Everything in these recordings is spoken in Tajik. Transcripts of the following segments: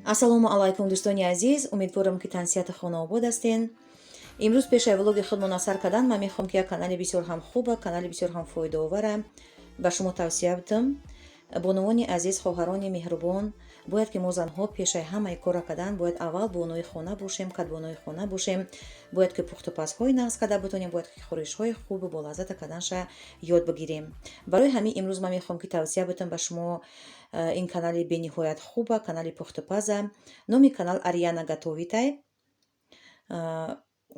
Ассалому алайкум, дӯстони азиз! Умедворам, ки тансиҳату хонаобод ҳастен. Имрӯз пешаи влоги худмон сар кардан ман мехоҳам, ки як канали бисёр ҳам хуба, канали бисёр ҳам фоидаовара ба шумо тавсия бидам. Бонувони азиз, хоҳарони меҳрубон, бояд ки мо, занҳо, пешаи ҳамаи кора кардан бояд аввал бонуи хона бошем, кадбонуи хона бошем. Бояд ки пухтупазҳои нағз карда бутонем, бояд ки хӯришҳои хубу болаззата карданша ёд бигирем. Барои ҳамин имрӯз ман мехоҳам, ки тавсия бидам ба шумо ин канали бениҳоят хуба, канали пухтупаза. Номи канал «Ариана готовит».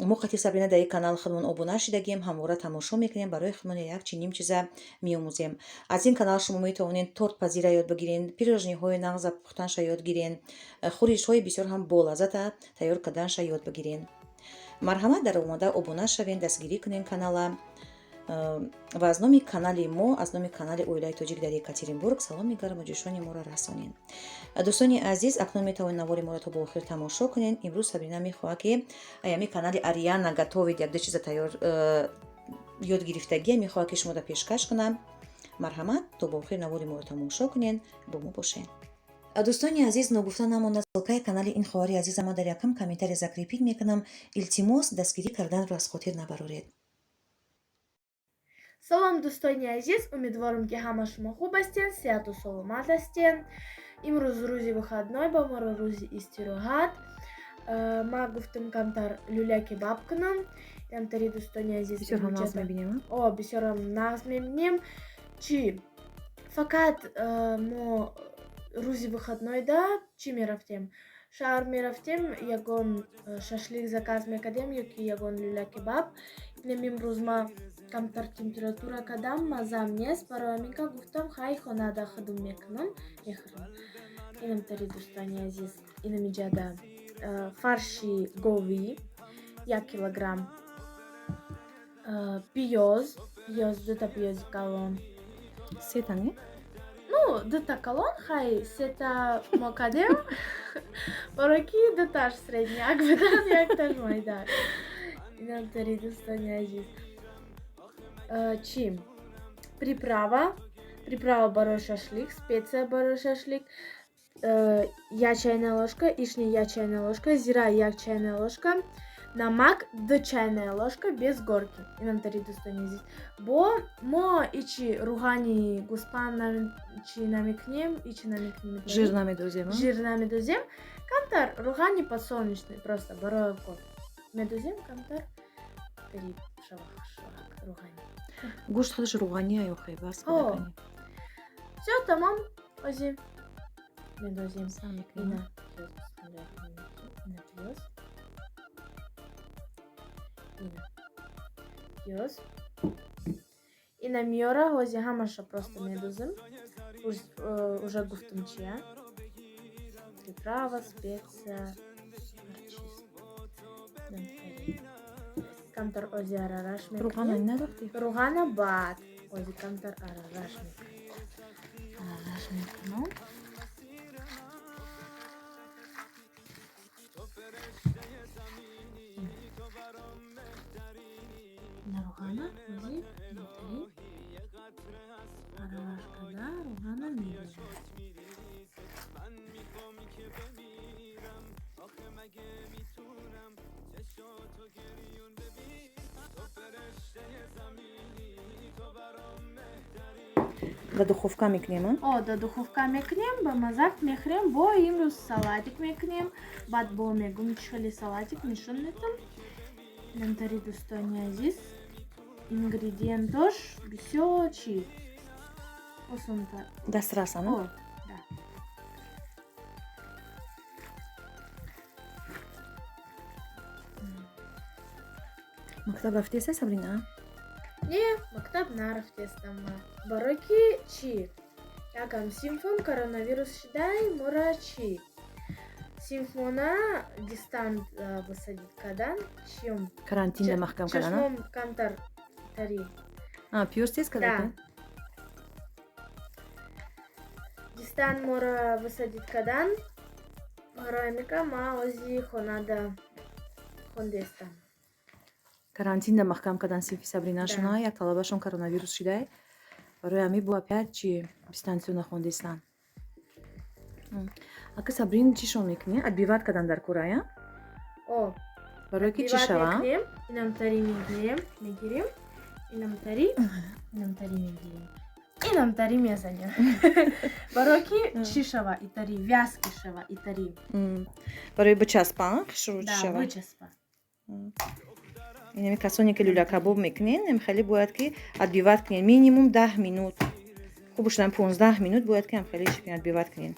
Мо қати Сабрина дар ин канал худмон обуна шидагием, ҳамвора тамошо мекунем, барои худмон як чи ним чиза меомӯзем. Аз ин канал шумо метавонед тортпазира ёд бигирен, пирожниҳои нағза пухтанша ёд гирен, хӯришҳои бисёр ҳам болаззата тайёр карданша ёд бигирен. Марҳамат, дар омода обуна шавен, дастгирӣ кунен канала ва аз номи канали мо, аз номи канали оилаи тоҷик дар Екатеринбург саломи гарму ҷӯшони моро расонен. Дӯстони азиз, акнун метавонед навори моро то ба охир тамошо кунед. Имрӯз Сабрина мехоҳад, ки аями канали «Ариана готовит» якду чиза тайёр ёд гирифтагия мехоҳад, ки шуморо пешкаш кунам. Марҳамат, то ба охир навори моро тамошо кунед, бо мо бошед. Дӯстони азиз, ногуфта намонад, ссылкаи канали ин хоҳари азизама дар якум комментария закрепить мекунам. Илтимос, дастгирӣ карданро аз хотир набароред. Салом, дӯстони азиз! Умедворам, ки ҳама шумо хуб ҳастен, сеҳату саломат ҳастен. Имрӯз рӯзи выходной, ба моро рӯзи истироҳат. Ма гуфтам, камтар люля кебаб кунам. Инамтари, дӯстони азиз. Бисёр ҳам нағз мебинем. О, бисёрам нағз мебинем. Чӣ фақат мо рӯзи выходнойда чӣ мерафтем? Шаҳр мерафтем, ягон шашлик заказ мекардем ё ки ягон люля кебаб. Инам имрӯз ма камтар температура кардам, маззам нест, барои ҳамин ка гуфтам, хай, хонада худум мекунам, мехӯрам. Инамтари, дӯстони азиз, инамиҷада фарши говӣ 1 килограмм, пиёз, пиёз, дута пиёзи калон. Сета, не? Ну, дута калон, хай, сета мо кардем, барои ки дуташ средняк будан, якташ майдак. Инамтари, дӯстони азиз, чӣ, приправа, приправа барои шашлик, специя барои шашлик як чайная ложка, ишни як чайная ложка, зира як чайная ложка, намак 2 чайная ложка без горки. Инамтари, дӯстони азиз, бо мо ичи рӯғани гӯспанд чи намекунем, ичи намекунем. Жир намедозем. Жир намедозем, камтар рӯғани подсолнечный просто барои коф медозем, камтар шавақ рӯғани. Гӯшт худаш рӯғания ё хе бас. Всё, тамом, ози медозем. Ина ина пиёз, ина пиёз, ина миёра. Ҳози ҳамаша просто медозем. Уже гуфтам, чия: приправа, специя, ҳарчиз. Камтар ози арараш. Рӯғана надохтӣ? Рӯғана баъд, ози камтар арараш мекунем, арараш мекунам. Ина рӯғана ози метарем, арараш карда рӯғана медозем. Да духовка мекунем? О, да духовка мекунем, ба мазак мехӯрем. Бо имрӯз салатик мекунем, баъд бо мегум, чӣ хеле салатик нишон метам. Инамтари, дӯстони азиз, ингредиентош бисёр чӣ осонтар. Дастрасан. О, да. Мактаб рафтеса, Сабрина? Не, мактаб нарафтестам ма, барои ки чӣ, якам синфом коронавирус шидай, мора чӣ, синфмона дистант высадить кардан, чиём. Карантинда маҳкам кардан. Чашмом камтар тари. Пиёз тез карда. Дистант мора высадить кардан, барои ҳамин ма ози хонада хондестам. Карантинда маҳкам кардан синфи Сабринашона, як талабашон коронавирус шидай, барои ҳамин бо опять чи дистанционно хондестан. Ака Сабрин, чишон мекунӣ? Отбивать кардан дар курая? О. Барои ки чӣ шава? Инамтари мегирем, мегирем. Инамтари, инамтари мегирем. Инамтари мезанем. Барои ки чӣ шава? Итари вязкий шава, итари. Барои бичаспа, хушрӯ чӣ шава? Да, бичаспа. Инами касоне ки люля-кабоб мекунен, хеле бояд ки отбивать кунен минимум 10 минут. Хуб шудан 15 минут бояд ки хеле чӣ кунен, отбивать кунен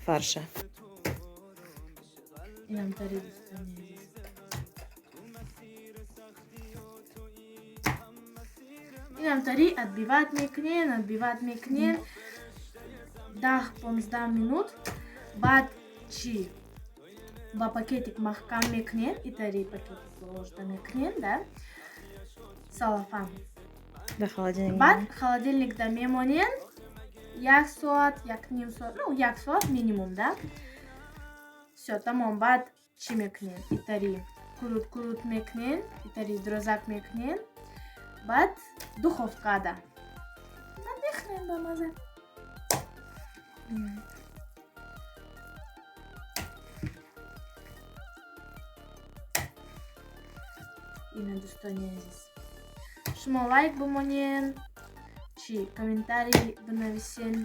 фарша. Инамтари, дӯстони азиз. Инамтари отбивать мекунен, отбивать мекунен 10-15 минут. Баъд чӣ? Ба пакетик маҳкам мекунен, итари пакетик ложда мекунен, да? Салафан. Да холодильник. Баъд холодильникда мемонен 1 соат, 1,5 соат, ну, 1 соат минимум, да? Всё, тамом. Баъд чӣ мекунен? Итари курут-курут мекунен, итари дурозак мекунен. Баъд духовкада. Баъд мехӯрем ба маза. Ина, дӯстони азиз. Шумо лайк бимонен, чӣ комментарий бинависен,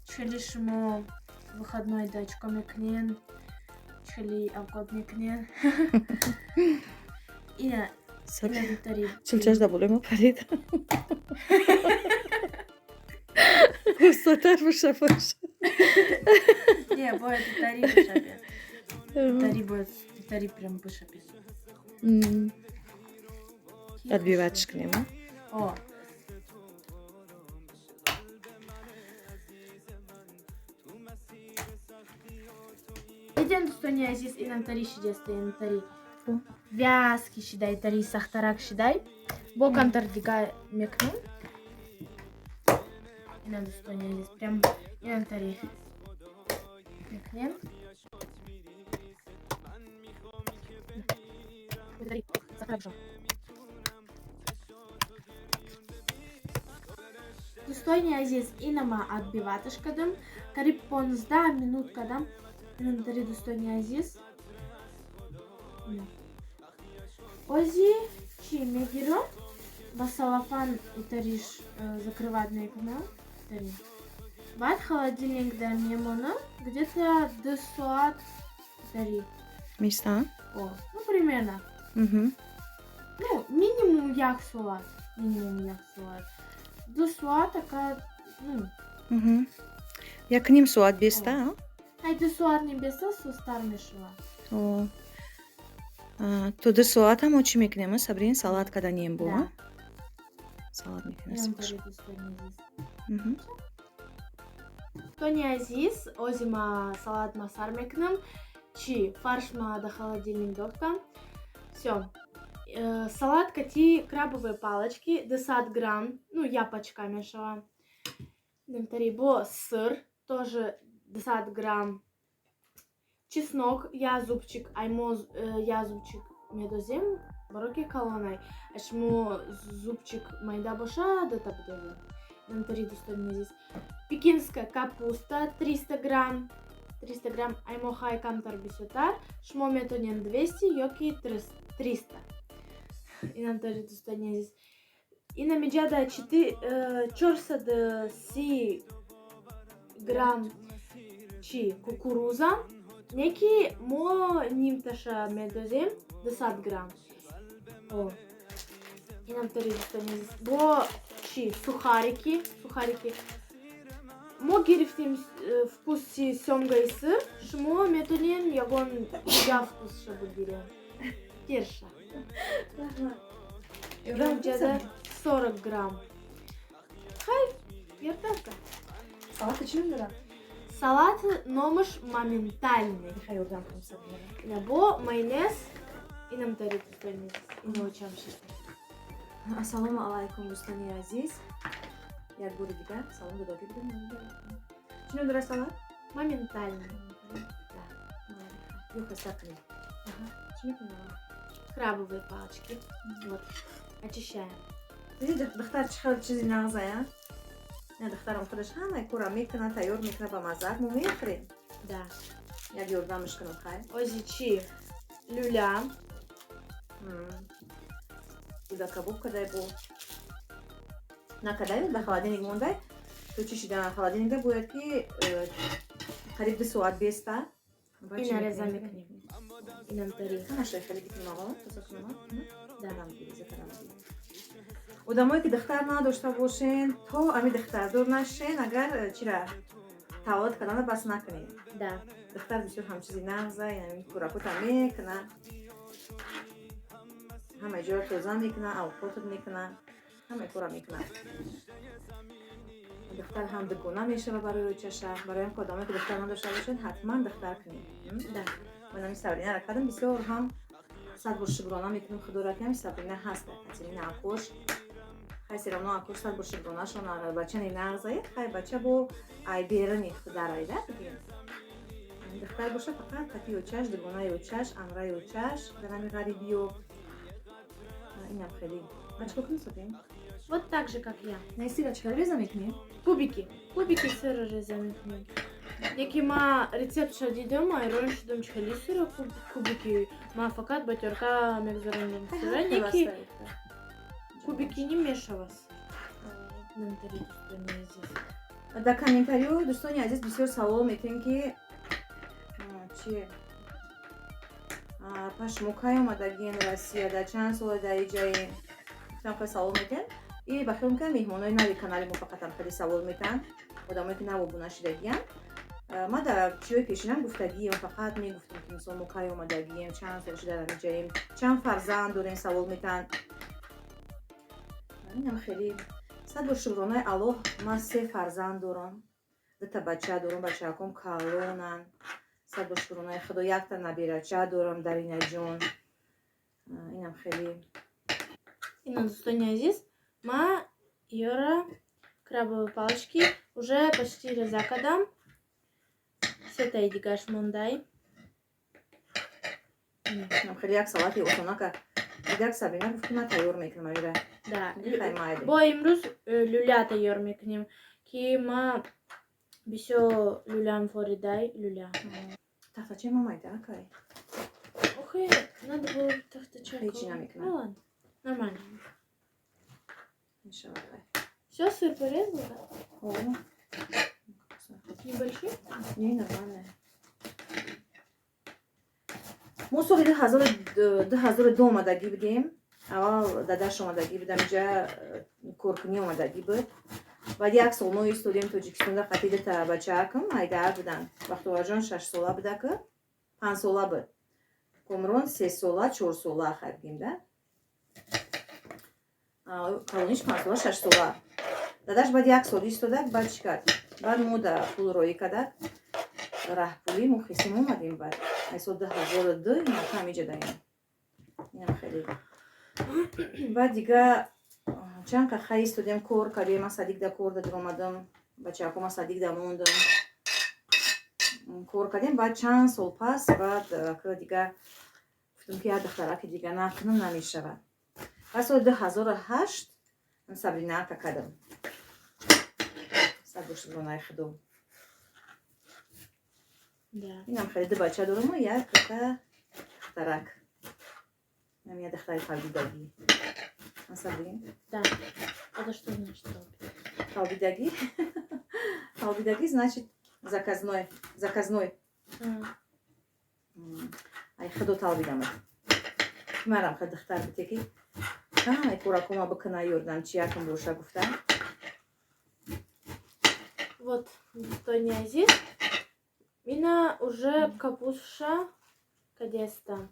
чӣ шумо выходной да чӣ кор мекунен, чӣ авқот мекунен. Ина, ина. Чулчаш да болои мо парид. Густотар боша боша. Не, бояд итари бишапе. Итари бояд, итари прям бишапе. Отбивать кунем. О. Дидем, дӯстони азиз, инамтари шидаста, инамтари вязкий шидай, тари сахтарак шидай. Бо камтар дига мекунем. Ина, дӯстони азиз, прям инамтари мекунем. Дӯстони азиз, инама отбивать кардам. Қариб 15 минут кардам. Инамтари, дӯстони азиз. Ози чӣ мегирам? Ба салафан итариш закрывать мекунам. Итари. Баъд холодильник да мемонам где-то 2 соат итари. Места? О, ну примерно. Ну, минимум 1 соат. Минимум 1 соат. 2 соат така, ну. 1,5 соат беста? Ай, 2 соат не беста, сустар мешава. О. То 2 соат ҳамо чӣ мекунем, Сабрин? Салат каданем бо? Да. Салат мекунем. Дӯстони азиз, ози ма салат ма сар мекунам. Чӣ? Фарш ма да холодильник дохтам. Всё. Салат кати крабовые палочки, 200 грамм, ну, я пачка мешала. Инамтари бо сыр, тоже 200 грамм. Чеснок, я зубчик, аймо я зубчик медозем, бароки калонай. Ашмо зубчик майда боша, да табдозем. Инамтари, дӯстони азиз. Пекинская капуста, 300 грамм. 300 грамм, аймо хай камтар бисётар. Шумо метонен 200 ёки 300. Инамтари, дӯстони азиз. Ина миҷада 430 грамм чи кукуруза. Неки мо нимташа медозем 200 грамм. О. Инамтари, дӯстони азиз. Бо чи сухарики, сухарики. Мо гирифтем вкуси сёмга и сыр. Шумо метонен ягон дига вкусша бигирем. Кирша. Инҷада 40 грамм. Хай, ёрдамка. Салат чӣ ном дорад? Салат номаш моментальный. Михай, ёрдам кун, Сабрина. Ина бо майонез. Инамтари, дӯстони азиз. Ина очам шида. Ассалому алайкум, дӯстони азиз. Як бори дигар салом додагӣ будем. Чӣ ном дорад салат? Моментальный. Ё хаста кунем. Чӣ мекунем? Крабовые палочки. Вот. Очищаем. Диди, духтар чӣ хел чизи нағзая? Не, духтарам худаш ҳамаи кора мекунад, тайёр мекунад ба маззак, мо мехӯрем. Да. Як ёрдамаш кунам, хай. Ози чӣ? Люля. Люля кабоб кадай бо. Накадай, дар холодильник мондай. То чӣ шида холодильникда бояд ки қариб 2 соат беста. Ина реза мекунем. Инамтари. Ҳамаша хеле бикунам, оғо? Тоза кунам? Да. Одамое ки духтар надошта бошен, то ами духтардор нашен, агар чира таваллуд кардана бас накунед. Да. Духтар бисёр ҳамчизи нағза, яъне кӯракута мекуна, ҳамаи ҷоро тоза мекуна, авқотат мекуна, ҳамаи кора мекуна. Духтар ҳам дугона мешава барои очаша. Барои ҳам ки одамое ки духтар надошта бошед, ҳатман духтар кунед. Да. Ман ами Сабринаро кардам, бисёр ҳам сад бор шукрона мекунам Худоро, ки ами Сабрина ҳаст дар Катерина акош. Хай, все равно акош сад бор шукронашон, бачани нағзае. Хай, бача бо ай берани хударайда бигем. Духтар боша, фақат қати очаш, дугонаи очаш, амраи очаш дар ҳами ғарибиё. Инам хеле. Ма чикор кунем, Сабрина? Вот так же, как я. Не, сира чикор реза мекунем? Кубики. Кубики сыра реза мекунем. Яки ма рецептша дидам, айрон шудам, чӣ хели сыра кубики. Ма фақат ба тёрка мегзарондам сыра, неки кубики немешавас. Инамтари, дӯстони азиз. Дар комментариҳо, дӯстони азиз, бисёр савол метиҳем, ки чи па шумо кай омадагиен Россия, дар чанд сола дар иҷаен, гуфтам, хеле савол метиҳем. И ба хиёл мекунам, меҳмонои нави канали мо фақатам хеле савол метиҳанд, одамое ки нав обуна шидагиянд. Ма дар чиҳои пешинам гуфтагием, фақат мегуфтем, ки мисол мо кай омадагием, чанд сол шуда дар иҷаем, чанд фарзанд дорем, савол метиҳанд. Инам хеле сад бор шукронаи Аллоҳ, ман се фарзанд дорам, дута бача дорам, бачааком калонанд. Сад бор шукронаи Худо, якта набирача дорам, Даринаҷон. Инам хеле. Ина, дӯстони азиз, ма ёра крабовые палочки уже почти реза кардам. Сетаи дигаш мондай. Инам хеле як салати осонака. Дигак Сабина гуфт, ки ман тайёр мекунам авира. Да. Хай, майли. Бо имрӯз люля тайёр мекунем, ки ма бисёр люлям форидай люля. Тахтачаи ма майда кай. Охе, надо было тахтача. Ҳеҷ намекунам. Ну ладно, нормально. Иншалло, хай. Все, сыр порезала, да? О. Небольшой? Не, нормально. Мо соли 2002 омадагӣ будем. Аввал дадаш омадагӣ будам иҷа, коркунӣ омадагӣ буд. Баъд як сол мо истодем Тоҷикистонда қати дута бачаакам, айдаак буданд. Бахтоварҷон 6-сола будаку, 5-сола буд. Комрон 3-сола, 4-сола, хай бигем да. Калониш 5-сола, 6-сола. Дадаш баъд як сол истодак, баъд чӣ кард? Баъд мо да пул роӣ кардак, раҳпулӣ мо хисем омадем баъд. Ай сол 2002 инакам иҷа даем. Инам хеле. Баъд дига чанд қа хай истодем, кор кардем, ман садик да кор да даромадам, бачаҳако ман садик да мондам. Кор кардем, баъд чанд сол пас, баъд дига гуфтам, ки як духтараки дига накунам, намешавад. Баъд соли 2008 Сабринака кардам. Сад бор шукронаи Худо. Да. Инам хеле, ду бача дорам, як духтарак. Инам як духтари талбидагӣ. Сабрин? Да. Это что значит талбидагӣ? Талбидагӣ? Талбидагӣ значит заказной. Заказной. Ай Худо талбидамад. Марам хел духтар буте, ки ай кӯракома бикуна, ёрдам чи якм боша гуфта. Вот, дӯстони азиз, ина уже капустша кадеста.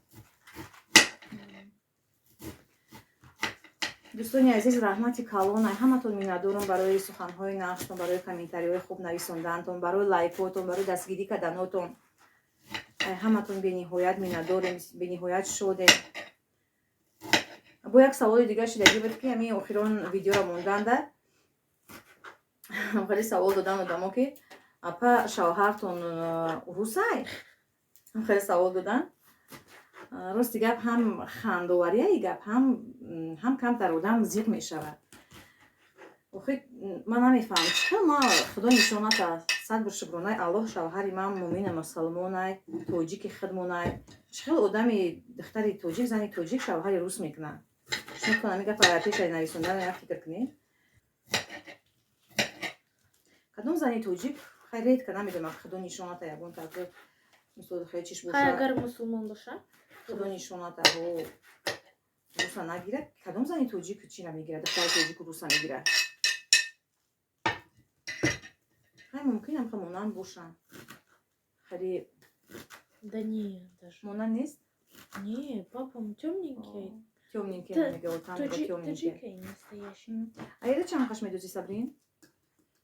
Дӯстони азиз, раҳмати калон ай ҳаматон миннатдорам барои суханҳои нағзтон, барои комментариҳои хуб нависондаантон, барои лайкотон, барои дастгирӣ карданотон. Ай ҳаматон бениҳоят миннатдорем, бениҳоят шодем. Бо як саволи дигар шидагӣ буд, ки ҳамин охирон видеоро монданда хеле савол додан одамо, ки апа, шавҳартон русай? Хеле савол додан. Рости гап, ҳам хандоварияи гап, ҳам камтар одам зиқ мешавад. Охи ман намефаҳмам, чӣ хел ма худо нишоната, сад бор шукронаи Аллоҳ, шавҳари ман муъмина, мусалмонай, тоҷики худмонай. Чӣ хел одами духтари тоҷик, зани тоҷик шавҳари рус мекунад? Шумо тон ҳамин гапа пешаи нависондан як фикр кунед. Кадом зани тоҷик, хай редко, намедонам, худо нишоната, ягон таъсир, мисол, хай чиш Хай боша. Агар мусулмон боша. Худо нишоната, ҳо, руса нагирад. Кадом зани тоҷик чира мегирад, духтари тоҷику руса мегирад? Хай, мумкинам ха монанд бошанд, хеле. Да не, даже. Монанд нест. Не, папа темненький. Темненький. Мега там темненький. Таджикай настоящий. А ира чанд хаш медозӣ, Сабрин?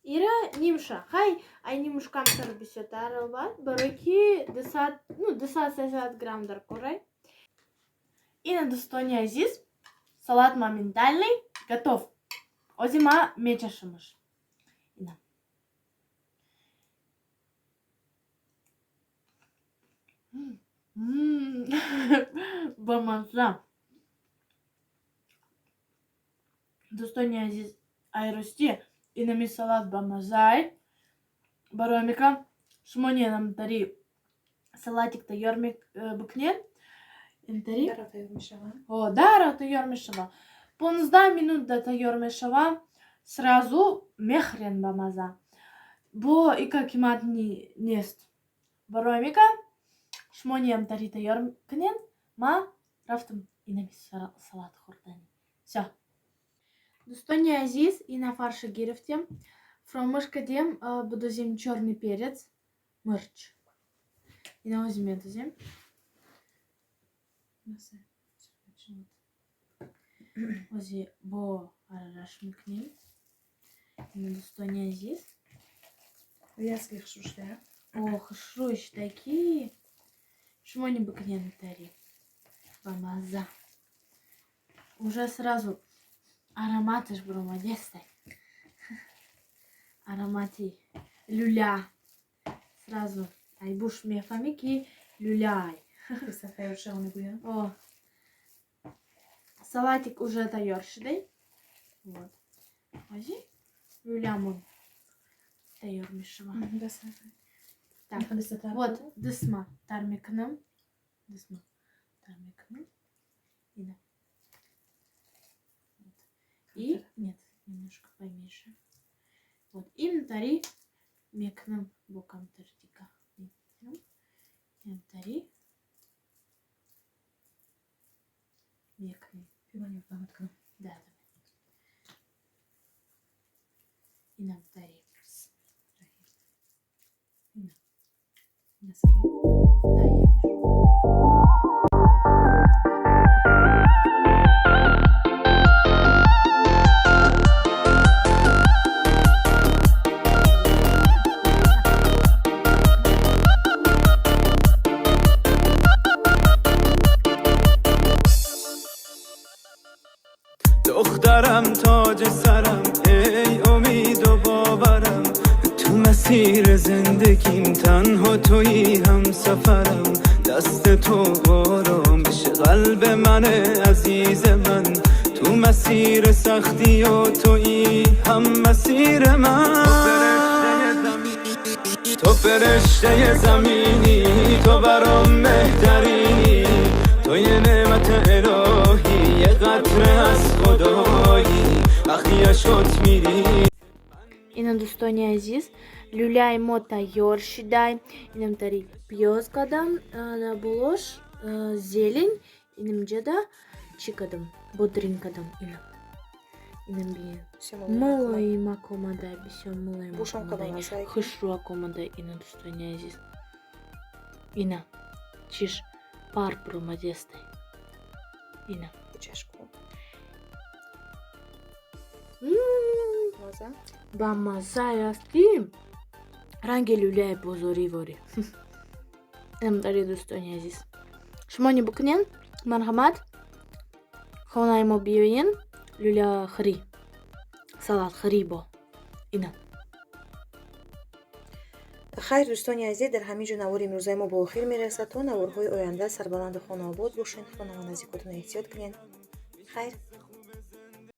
Ира нимша. Хай, ай нимуш камтар бисёртар албат, барои ки 200, ну, 200-300 грамм дар корай. Ина, дӯстони азиз, салат моментальный готов. Ози ма мечашамаш. Ина. Бамаза. Дӯстони азиз, ай ростӣ, инами салат бамазай. Барои мека шумо ненамтари салатик тайёр бикунед. Интари. О, даро тайёр мешава. 15 минут да тайёр мешава. Сразу мехрен бамаза. Бо ика қимат нест. Барои мека шумо ниамтари тайёр кунед. Ма рафтам инами салат хӯрдани. Всё. Дӯстони азиз, ина фарша гирифтем. Фаромӯш кардем бидозем чёрный перец, мирч. Ина ози медозем. Ози бо арараш мекунем. Ина, дӯстони азиз. Вязкий хушрӯ. О, хушрӯ шуда ки шумо не бикунед тари. Бамаза. Уже сразу ароматаш баромадестай. Аромати люля. Сразу ай буш мефаҳмӣ ки люляй. О, салатик уже тайёр шудай. Вот. Ози люлямон тайёр мешава. Так, вот, дисма тар мекунам. Дисма тар мекунам. Ина. Вот. И, нет, немножко поменьше. Вот, интари мекунам бо камтар дика. Интари мекунем. Да. Инам тари. Ина. Да, я вижу. دخترم، تاج سرم، ای امید و باورم، تو مسیر زندگیم تنها تویی هم سفرم. دست تو آرامش قلب من، عزیز من، تو مسیر سختی و تویی هم مسیر من. تو فرشته زمینی، تو برام بهترینی، تو یه نعمت الهی، یه قطره از خدایی، وقتی عشقات میری. Ина, дӯстони азиз, люляи мо тайёр шидай. Инамтари пиёз кардам, дар болош зелень, инамҷада чӣ кардам? Бодринг кардам. Ина. Инам бинед. Мулоимак омадай, бисёр мулоимак омадай. Хушрӯак омадай, ина, дӯстони азиз. Ина. Чиш пар баромадестай. Ина. Бамаззае аст ки ранги люляи бозорӣ ворӣ. Инамтари, дӯстони азиз. Шумо ни бикунед, марҳамат, хонаи мо биёен, люля хӯрӣ. Салат хӯрӣ бо. Ина. Хайр, дӯстони азиз, дар ҳамин ҷо навори имрӯзаи мо ба охир мерасад. То наворҳои оянда сарбаланду хонаобод бошед, хона ва наздикотонро эҳтиёт кунед. Хайр.